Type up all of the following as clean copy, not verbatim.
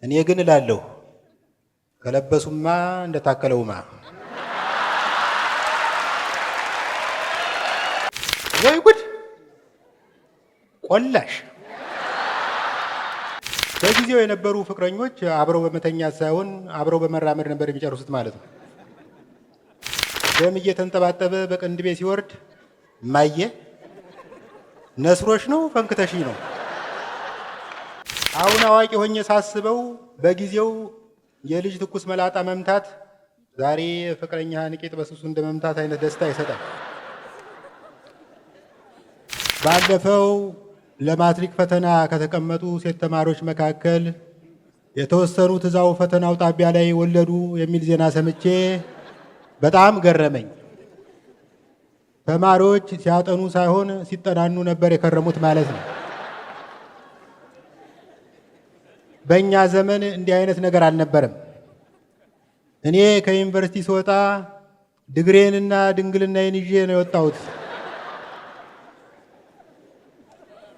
እኔ ግን እላለሁ ከለበሱማ እንደታከለውማ። ወይ ጉድ ቆላሽ! በጊዜው የነበሩ ፍቅረኞች አብረው በመተኛት ሳይሆን አብረው በመራመድ ነበር የሚጨርሱት ማለት ነው። ደም እየተንጠባጠበ በቅንድቤ ሲወርድ ማየ ነስሮሽ ነው ፈንክተሽኝ ነው። አሁን አዋቂ ሆኜ ሳስበው በጊዜው የልጅ ትኩስ መላጣ መምታት ዛሬ ፍቅረኛህን ቂጥ በስሱ እንደ መምታት አይነት ደስታ ይሰጣል። ባለፈው ለማትሪክ ፈተና ከተቀመጡ ሴት ተማሪዎች መካከል የተወሰኑት እዛው ፈተናው ጣቢያ ላይ ወለዱ የሚል ዜና ሰምቼ በጣም ገረመኝ። ተማሪዎች ሲያጠኑ ሳይሆን ሲጠናኑ ነበር የከረሙት ማለት ነው። በእኛ ዘመን እንዲህ አይነት ነገር አልነበረም። እኔ ከዩኒቨርሲቲ ስወጣ ድግሬንና ድንግልናዬን ይዤ ነው የወጣሁት።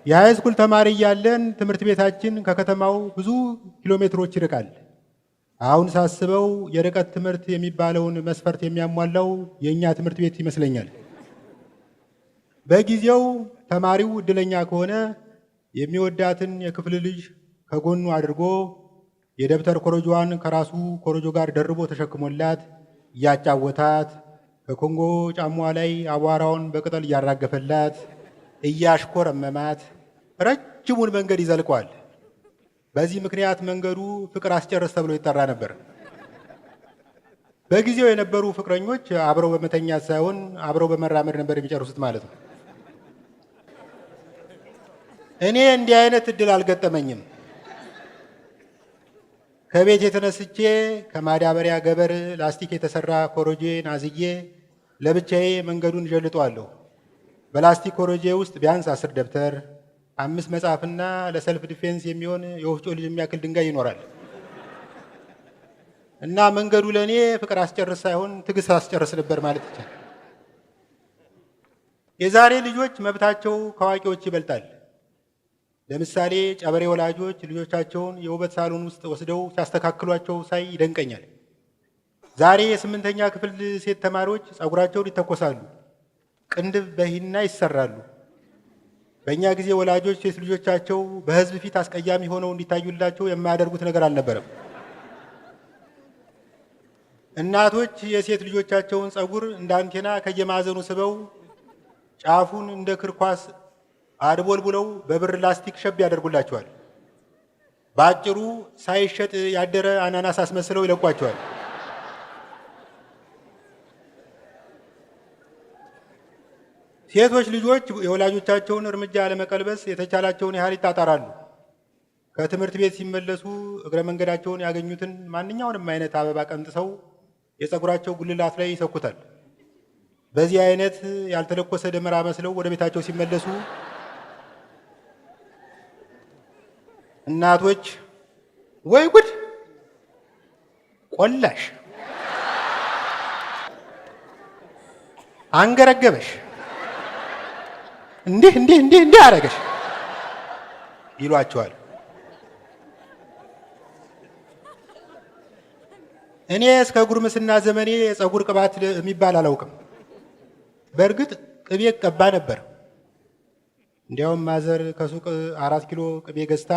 የ high school ተማሪ እያለን ትምህርት ቤታችን ከከተማው ብዙ ኪሎ ሜትሮች ይርቃል። አሁን ሳስበው የርቀት ትምህርት የሚባለውን መስፈርት የሚያሟላው የእኛ ትምህርት ቤት ይመስለኛል። በጊዜው ተማሪው እድለኛ ከሆነ የሚወዳትን የክፍል ልጅ ከጎኑ አድርጎ የደብተር ኮረጆዋን ከራሱ ኮረጆ ጋር ደርቦ ተሸክሞላት እያጫወታት ከኮንጎ ጫማዋ ላይ አቧራውን በቅጠል እያራገፈላት እያሽኮረመማት ረጅሙን መንገድ ይዘልቀዋል። በዚህ ምክንያት መንገዱ ፍቅር አስጨርስ ተብሎ ይጠራ ነበር። በጊዜው የነበሩ ፍቅረኞች አብረው በመተኛት ሳይሆን አብረው በመራመድ ነበር የሚጨርሱት ማለት ነው። እኔ እንዲህ አይነት እድል አልገጠመኝም። ከቤት የተነስቼ ከማዳበሪያ ገበር ላስቲክ የተሰራ ኮረጆዬን አዝዬ ለብቻዬ መንገዱን ዠልጠዋለሁ። በላስቲክ ኮረጆዬ ውስጥ ቢያንስ 10 ደብተር፣ 5 መጽሐፍና ለ self defense የሚሆን የወፍጮ ልጅ የሚያክል ድንጋይ ይኖራል። እና መንገዱ ለእኔ ፍቅር አስጨርስ ሳይሆን ትዕግስት አስጨርስ ነበር ማለት ይቻላል። የዛሬ ልጆች መብታቸው ከአዋቂዎች ይበልጣል። ለምሳሌ ጨበሬ ወላጆች ልጆቻቸውን የውበት ሳሎን ውስጥ ወስደው ሲያስተካክሏቸው ሳይ ይደንቀኛል። ዛሬ የ8ኛ ክፍል ሴት ተማሪዎች ጸጉራቸውን ይተኮሳሉ፣ ቅንድብ በሂና ይሰራሉ። በእኛ ጊዜ ወላጆች ሴት ልጆቻቸው በሕዝብ ፊት አስቀያሚ ሆነው እንዲታዩላቸው የማያደርጉት ነገር አልነበረም። እናቶች የሴት ልጆቻቸውን ጸጉር እንደ አንቴና ከየማዕዘኑ ስበው ጫፉን እንደ ክርኳስ አድቦልቡለው በብር ላስቲክ ሸብ ያደርጉላቸዋል። በአጭሩ ሳይሸጥ ያደረ አናናስ አስመስለው ይለቋቸዋል። ሴቶች ልጆች የወላጆቻቸውን እርምጃ ለመቀልበስ የተቻላቸውን ያህል ይጣጣራሉ። ከትምህርት ቤት ሲመለሱ እግረ መንገዳቸውን ያገኙትን ማንኛውንም አይነት አበባ ቀንጥሰው የጸጉራቸው ጉልላት ላይ ይሰኩታል። በዚህ አይነት ያልተለኮሰ ደመራ መስለው ወደ ቤታቸው ሲመለሱ እናቶች ወይ ጉድ ቆላሽ፣ አንገረገበሽ፣ እንዲህ እንዲህ እንዲህ እንዲህ አደረገሽ ይሏቸዋል። እኔ እስከ ጉርምስና ዘመኔ የጸጉር ቅባት የሚባል አላውቅም። በእርግጥ ቅቤ ቀባ ነበር። እንዲያውም ማዘር ከሱቅ 4 ኪሎ ቅቤ ገዝታ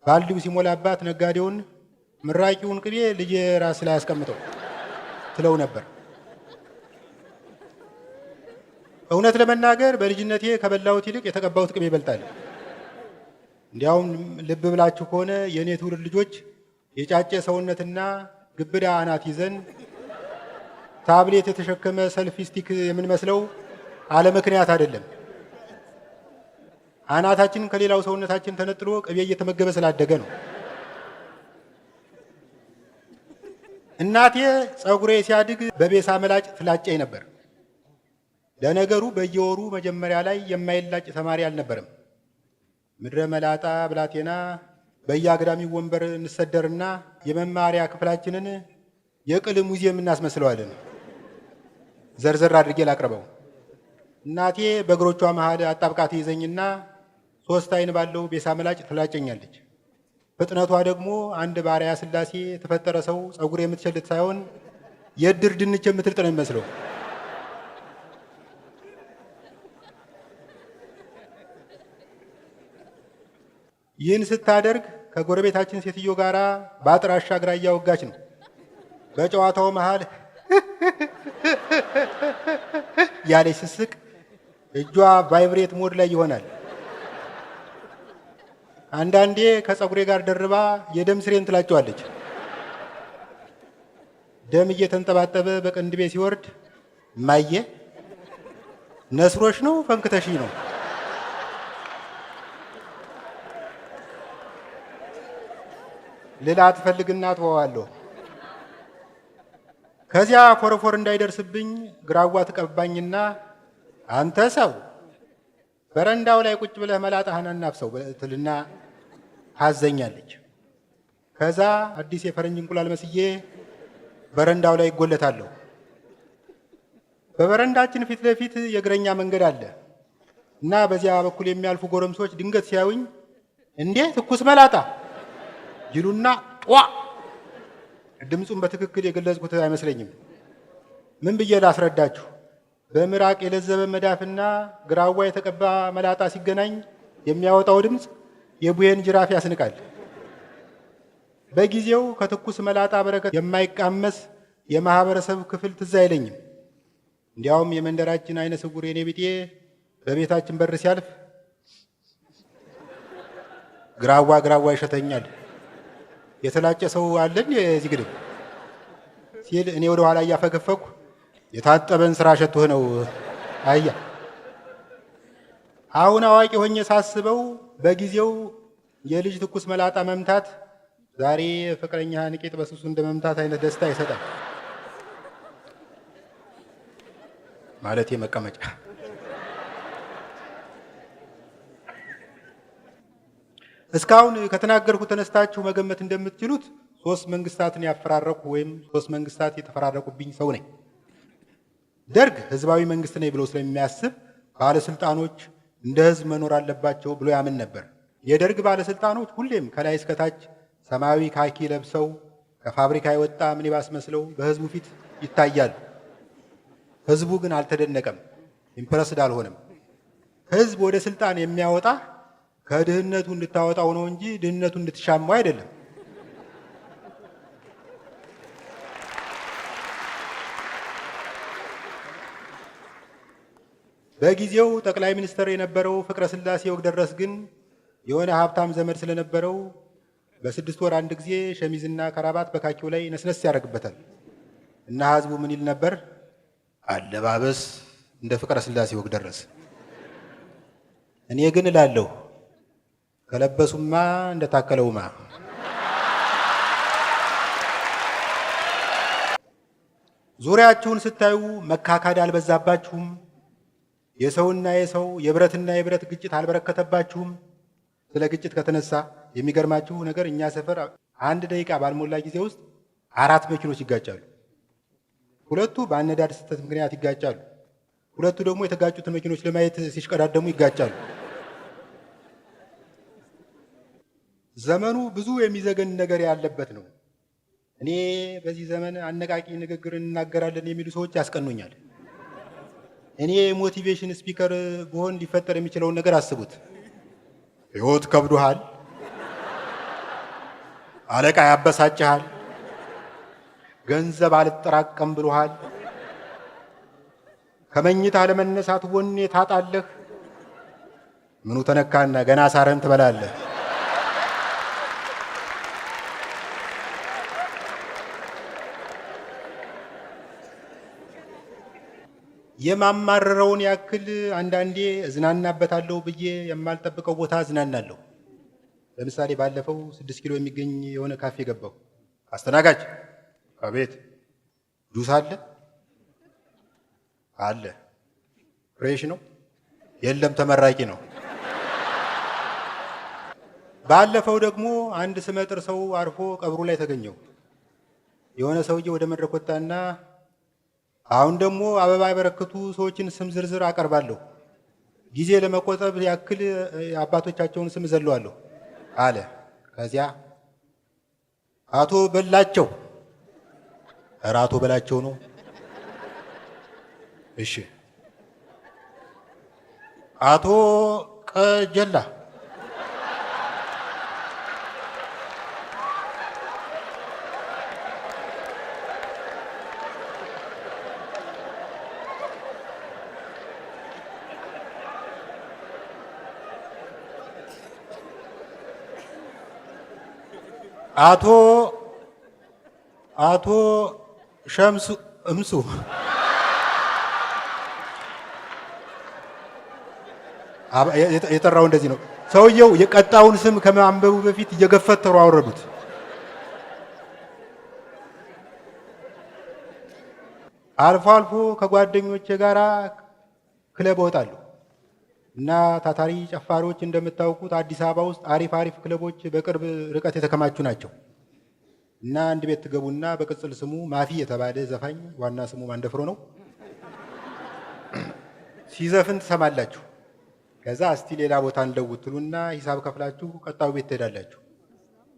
ባልዲው ሲሞላባት ነጋዴውን ምራቂውን ቅቤ ልጄ ራስ ላይ አስቀምጠው ትለው ነበር። እውነት ለመናገር በልጅነቴ ከበላሁት ይልቅ የተቀባሁት ቅቤ ይበልጣል። እንዲያውም ልብ ብላችሁ ከሆነ የእኔ ትውልድ ልጆች የጫጨ ሰውነትና ግብዳ አናት ይዘን ታብሌት የተሸከመ selfie stick የምንመስለው አለ ምክንያት አይደለም። አናታችን ከሌላው ሰውነታችን ተነጥሎ ቅቤ እየተመገበ ስላደገ ነው። እናቴ ጸጉሬ ሲያድግ በቤሳ መላጭ ትላጨኝ ነበር። ለነገሩ በየወሩ መጀመሪያ ላይ የማይላጭ ተማሪ አልነበረም። ምድረ መላጣ ብላቴና በየአግዳሚው ወንበር እንሰደርና የመማሪያ ክፍላችንን የቅል ሙዚየም እናስመስለዋለን። ዘርዘር አድርጌ ላቅርበው። እናቴ በእግሮቿ መሃል አጣብቃ ትይዘኝና 3 አይን ባለው ቤሳ መላጭ ትላጨኛለች። ፍጥነቷ ደግሞ አንድ ባሪያ ስላሴ የተፈጠረ ሰው ፀጉር የምትሸልት ሳይሆን የእድር ድንች የምትልጥ ነው የሚመስለው። ይህን ስታደርግ ከጎረቤታችን ሴትዮ ጋር በአጥር አሻግራ እያወጋች ነው። በጨዋታው መሃል ያለች ስስቅ እጇ vibrate mode ላይ ይሆናል። አንዳንዴ ከፀጉሬ ጋር ደርባ የደም ስሬን ትላጨዋለች። ደም እየተንጠባጠበ በቅንድቤ ሲወርድ ማየ ነስሮሽ ነው ፈንክተሽኝ ነው ልላት ፈልግና ትወዋለሁ። ከዚያ ፎረፎር እንዳይደርስብኝ ግራዋ ትቀባኝና አንተ ሰው በረንዳው ላይ ቁጭ ብለህ መላጣህን አናፍሰው ትልና ታዘኛለች። ከዛ አዲስ የፈረንጅ እንቁላል መስዬ በረንዳው ላይ ይጎለታለሁ። በበረንዳችን ፊት ለፊት የእግረኛ መንገድ አለ እና በዚያ በኩል የሚያልፉ ጎረምሶች ድንገት ሲያዩኝ እንዴ ትኩስ መላጣ ይሉና ጧ። ድምፁን በትክክል የገለጽኩት አይመስለኝም። ምን ብዬ ላስረዳችሁ? በምራቅ የለዘበ መዳፍና ግራዋ የተቀባ መላጣ ሲገናኝ የሚያወጣው ድምፅ የቡሄን ጅራፍ ያስንቃል። በጊዜው ከትኩስ መላጣ በረከት የማይቃመስ የማህበረሰብ ክፍል ትዝ አይለኝም። እንዲያውም የመንደራችን አይነ ስውር የኔ ቢጤ በቤታችን በር ሲያልፍ ግራዋ ግራዋ ይሸተኛል፣ የተላጨ ሰው አለን የዚህ ግድም ሲል እኔ ወደ ኋላ እያፈገፈኩ የታጠበን ስራ ሸቶህ ነው አያ። አሁን አዋቂ ሆኜ ሳስበው በጊዜው የልጅ ትኩስ መላጣ መምታት ዛሬ ፍቅረኛህን ቂጥ በስሱ እንደ መምታት አይነት ደስታ ይሰጣል። ማለት መቀመጫ። እስካሁን ከተናገርኩት ተነስታችሁ መገመት እንደምትችሉት 3 መንግስታትን ያፈራረቁ ወይም 3 መንግስታት የተፈራረቁብኝ ሰው ነኝ። ደርግ ህዝባዊ መንግስት ነኝ ብሎ ስለሚያስብ ባለስልጣኖች እንደ ህዝብ መኖር አለባቸው ብሎ ያምን ነበር። የደርግ ባለስልጣኖች ሁሌም ከላይ እስከታች ሰማያዊ ካኪ ለብሰው ከፋብሪካ የወጣ ሚኒባስ መስለው በህዝቡ ፊት ይታያሉ። ህዝቡ ግን አልተደነቀም፣ impressed አልሆነም። ህዝብ ወደ ስልጣን የሚያወጣ ከድህነቱ እንድታወጣው ነው እንጂ ድህነቱ እንድትሻማው አይደለም። በጊዜው ጠቅላይ ሚኒስትር የነበረው ፍቅረ ስላሴ ወግደረስ ግን የሆነ ሀብታም ዘመድ ስለነበረው በ6 ወር አንድ ጊዜ ሸሚዝና ከራባት በካኪው ላይ ነስነስ ያደርግበታል። እና ህዝቡ ምን ይል ነበር? አለባበስ እንደ ፍቅረ ስላሴ ወግደረስ። እኔ ግን እላለሁ ከለበሱማ እንደ ታከለውማ። ዙሪያችሁን ስታዩ መካካድ አልበዛባችሁም? የሰውና የሰው የብረትና የብረት ግጭት አልበረከተባችሁም? ስለ ግጭት ከተነሳ የሚገርማችሁ ነገር እኛ ሰፈር 1 ደቂቃ ባልሞላ ጊዜ ውስጥ 4 መኪኖች ይጋጫሉ። 2ቱ በአነዳድ ስህተት ምክንያት ይጋጫሉ። 2ቱ ደግሞ የተጋጩትን መኪኖች ለማየት ሲሽቀዳደሙ ይጋጫሉ። ዘመኑ ብዙ የሚዘገን ነገር ያለበት ነው። እኔ በዚህ ዘመን አነቃቂ ንግግር እንናገራለን የሚሉ ሰዎች ያስቀኑኛል። እኔ motivation speaker ብሆን ሊፈጠር የሚችለውን ነገር አስቡት። ህይወት ከብዶሃል፣ አለቃ ያበሳጭሃል፣ ገንዘብ አልጠራቀም ብሎሃል፣ ከመኝታ ለመነሳት ወኔ ታጣለህ። ምኑ ተነካና ገና ሳረን ትበላለህ። የማማረረውን ያክል አንዳንዴ እዝናናበታለሁ ብዬ የማልጠብቀው ቦታ እዝናናለሁ። ለምሳሌ ባለፈው 6 ኪሎ የሚገኝ የሆነ ካፌ ገባሁ። አስተናጋጅ አቤት፣ ጁስ አለ? አለ። fresh ነው? የለም፣ ተመራቂ ነው። ባለፈው ደግሞ አንድ ስመጥር ሰው አርፎ ቀብሩ ላይ ተገኘው። የሆነ ሰውዬ ወደ መድረክ ወጣና አሁን ደግሞ አበባ ያበረከቱ ሰዎችን ስም ዝርዝር አቀርባለሁ፣ ጊዜ ለመቆጠብ ያክል አባቶቻቸውን ስም እዘለዋለሁ አለ። ከዚያ አቶ በላቸው፣ ኧረ አቶ በላቸው ነው። እሺ አቶ ቀጀላ፣ አቶ አቶ ሸምሱ እምሱ፣ የጠራው እንደዚህ ነው። ሰውየው የቀጣውን ስም ከማንበቡ በፊት እየገፈተሩ አወረዱት። አልፎ አልፎ ከጓደኞቼ ጋር ክለብ እወጣለሁ እና ታታሪ ጨፋሪዎች እንደምታውቁት አዲስ አበባ ውስጥ አሪፍ አሪፍ ክለቦች በቅርብ ርቀት የተከማቹ ናቸው። እና አንድ ቤት ትገቡና በቅጽል ስሙ ማፊ የተባለ ዘፋኝ፣ ዋና ስሙ ማንደፍሮ ነው፣ ሲዘፍን ትሰማላችሁ። ከዛ እስቲ ሌላ ቦታ እንለውጥ ትሉና ሂሳብ ከፍላችሁ ቀጣዩ ቤት ትሄዳላችሁ።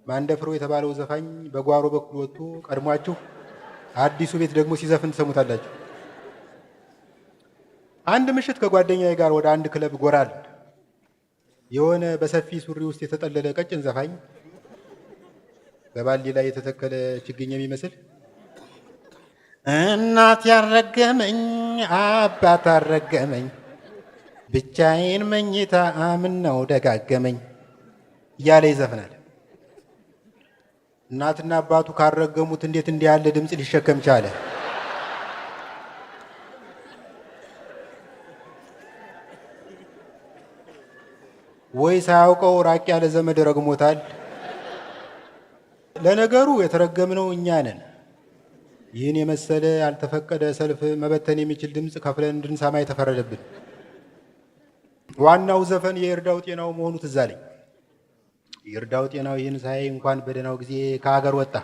ማንደፍሮ የተባለው ዘፋኝ በጓሮ በኩል ወጥቶ ቀድሟችሁ አዲሱ ቤት ደግሞ ሲዘፍን ትሰሙታላችሁ። አንድ ምሽት ከጓደኛዬ ጋር ወደ አንድ ክለብ ጎራል። የሆነ በሰፊ ሱሪ ውስጥ የተጠለለ ቀጭን ዘፋኝ፣ በባሊ ላይ የተተከለ ችግኝ የሚመስል፣ እናት ያረገመኝ አባት አረገመኝ ብቻዬን መኝታ ምነው ደጋገመኝ እያለ ይዘፍናል። እናትና አባቱ ካረገሙት እንዴት እንዲህ ያለ ድምፅ ሊሸከም ቻለ? ወይ ሳያውቀው ራቅ ያለ ዘመድ ረግሞታል። ለነገሩ የተረገምነው እኛ ነን። ይህን የመሰለ ያልተፈቀደ ሰልፍ መበተን የሚችል ድምፅ ከፍለን እንድንሰማ የተፈረደብን። ዋናው ዘፈን የይርዳው ጤናው መሆኑ ትዝ አለኝ። ይርዳው ጤናው ይህን ሳይ እንኳን በደህናው ጊዜ ከሀገር ወጣ።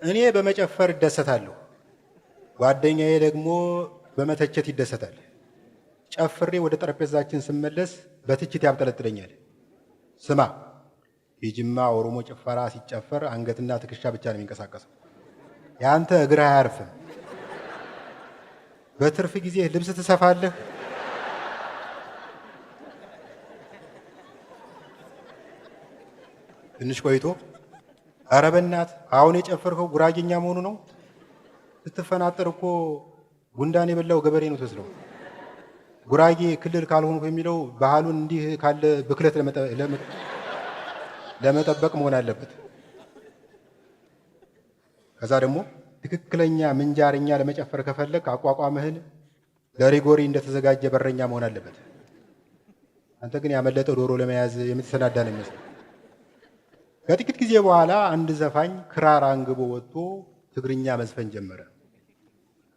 እኔ በመጨፈር እደሰታለሁ፣ ጓደኛዬ ደግሞ በመተቸት ይደሰታል። ጨፍሬ ወደ ጠረጴዛችን ስመለስ በትችት ያብጠለጥለኛል። ስማ፣ የጅማ ኦሮሞ ጭፈራ ሲጨፈር አንገትና ትከሻ ብቻ ነው የሚንቀሳቀሰው። የአንተ እግር አያርፍም። በትርፍ ጊዜ ልብስ ትሰፋለህ። ትንሽ ቆይቶ ኧረ በእናትህ አሁን የጨፈርከው ጉራጌኛ መሆኑ ነው? ስትፈናጠር እኮ ጉንዳን የበላው ገበሬ ነው ትመስለው። ጉራጌ ክልል ካልሆንኩ የሚለው ባህሉን እንዲህ ካለ ብክለት ለመጠበቅ መሆን አለበት። ከዛ ደግሞ ትክክለኛ ምንጃርኛ ለመጨፈር ከፈለግ አቋቋምህን ለሪጎሪ እንደተዘጋጀ በረኛ መሆን አለበት። አንተ ግን ያመለጠ ዶሮ ለመያዝ የምትሰናዳ ነው የሚመስለው። ከጥቂት ጊዜ በኋላ አንድ ዘፋኝ ክራር አንግቦ ወጥቶ ትግርኛ መዝፈን ጀመረ።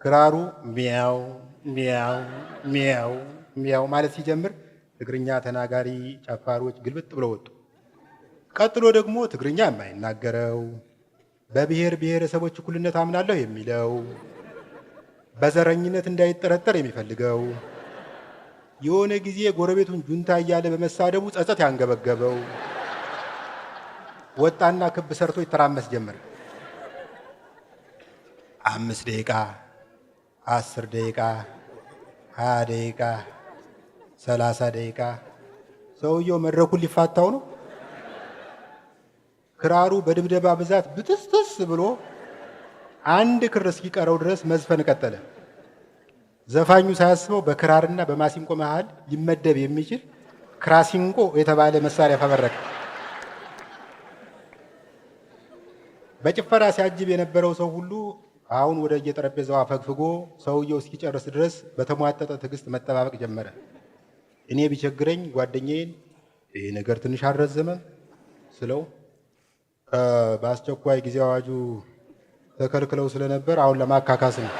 ክራሩ ሚያው ሚያው ሚያው ሚያው ማለት ሲጀምር ትግርኛ ተናጋሪ ጨፋሪዎች ግልብጥ ብለው ወጡ። ቀጥሎ ደግሞ ትግርኛ የማይናገረው፣ በብሔር ብሔረሰቦች እኩልነት አምናለሁ የሚለው፣ በዘረኝነት እንዳይጠረጠር የሚፈልገው፣ የሆነ ጊዜ ጎረቤቱን ጁንታ እያለ በመሳደቡ ጸጸት ያንገበገበው ወጣና ክብ ሰርቶ ይተራመስ ጀመር። 5 ደቂቃ፣ 10 ደቂቃ፣ 20 ደቂቃ፣ 30 ደቂቃ። ሰውየው መድረኩን ሊፋታው ነው። ክራሩ በድብደባ ብዛት ብጥስጥስ ብሎ አንድ ክር እስኪቀረው ድረስ መዝፈን ቀጠለ። ዘፋኙ ሳያስበው በክራርና በማሲንቆ መሃል ሊመደብ የሚችል ክራሲንቆ የተባለ መሳሪያ ፈበረከ። በጭፈራ ሲያጅብ የነበረው ሰው ሁሉ አሁን ወደ የጠረጴዛው አፈግፍጎ ሰውየው እስኪጨርስ ድረስ በተሟጠጠ ትዕግስት መጠባበቅ ጀመረ። እኔ ቢቸግረኝ ጓደኛዬን ይህ ነገር ትንሽ አልረዘመም ስለው በአስቸኳይ ጊዜ አዋጁ ተከልክለው ስለነበር አሁን ለማካካስ ነው።